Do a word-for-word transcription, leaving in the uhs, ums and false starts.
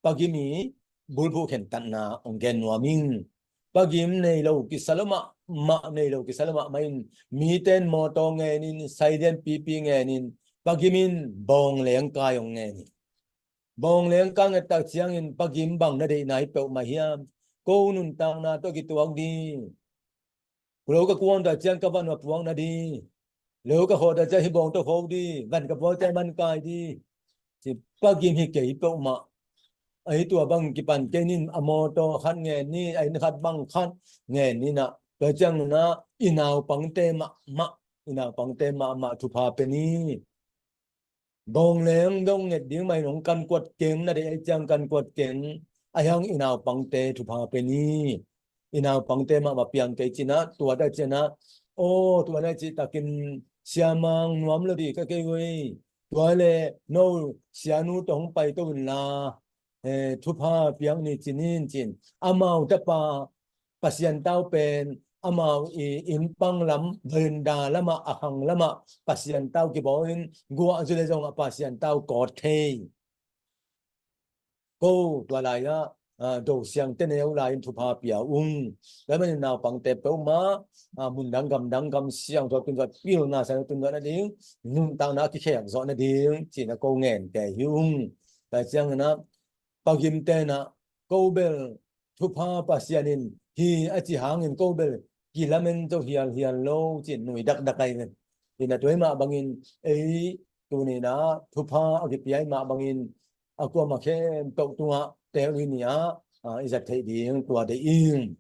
Pagim i bulphuh khentatna hong gen nuam ing. Pagim nei lo kisa lo mahmah, nei lo kisa lo mahmah in, mite in mawtaw ngenin, saidian pipi ngenin, pagim in bawngleng kai hong ngenin. Bawngleng kai nget tak ciangin pagim bang na deihna hi peuhmah hiam? Ko nuntakna tawh kituak ding. Lo ka kuang tak ciang ka van va puak na ding. Lo ka khawh tak ciang hih bawng tawh khawh ding. Van ka puak ciang man kai ding. Ci pagim hi kei peuhmah. Ahi tua bang kipan kei nin a mawtaw khat ngen ni, a inn khat bang khat ngen ni na. Tua ciang na i naupangte mahmah, i naupangte mahmah thupha pe ni. Bawngleng dong nget ding mah in hong kan kuat keng, na deih ahi ciang kan kuat keng. Ahi hang i naupangte thupha pe ni. I naupangte mahmah piang kei ci na, tua ta ci na. Aw, tua na cih takin siamang nuam lo dih ka kei ui. Tua le no sianu tawh hong pai to un la, eh, thupha piang ni ci nin cin. Amau tapa Pasian tau pen amau i innpang lam, veranda lamah, a khang lamah Pasian tau kibawl in, guah zu le zong a Pasian tau kawt thei. Ko tua lai-ah, ah, do siangte neu lai-in thupha pia ung. Tua manin naupangte peuhmah, ah, mundang gamdang gam siangtho tungah pilna siangtho tungah na ding, nuntakna a kikhek zawh na ding, ci na ko ngen kei hi ung. Tua ciangin ah, pagimte na ko bel thupha Pasian in hi a ci hangin ko bel kilamen zo hialhial lo cin nui dakdak ahi ven. Ina tuai mah bangin ei tuni na thupha a kipia i mah bangin a kuama khempeuh tungah teu i ni a, a, i zat theih ding tua dei ing.